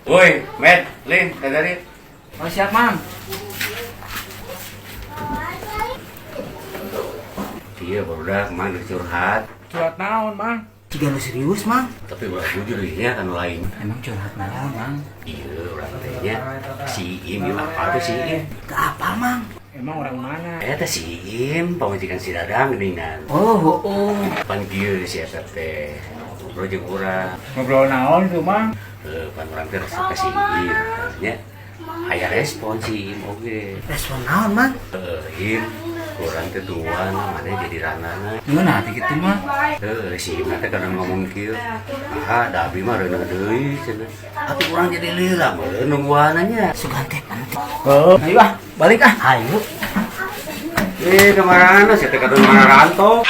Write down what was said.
Woi, Met, Lin, dari. Oh, siap, Mang. Iya, barudak mang curhat. Curhat naon, Mang? Jiga nu serius, Mang. Tapi ulah jujur ya kan lain. Emang curhat naon, Mang? Iya, urang teh nya si Im, ieu apa tuh si Im? Teu apal, Mang. Emang orang mana? Eta si Im, pamajikan si Dadang geuningan. Oh, oh. Pan kieu si eta teh ngobrol jeung urang. Ngobrol naon tuh, Mang? Heuh, pan urang teh resep ka si Im. Nya aya respon si Im oge. Respon naon, Mang? Heuh, Im, urang teh tuan mana jadi ranana. Ngeunah teh kitu mah. Heuh, si Im teh kadang ngomong kieu. Ah, da abi mah reuneuh deui cenah. Atuh urang jadi lila meureun nungguanna nya. Sugan teh penting. Oh, ayo ah, balik ah. Ayo. Eh, kemana? Saya teh kadang mararanto.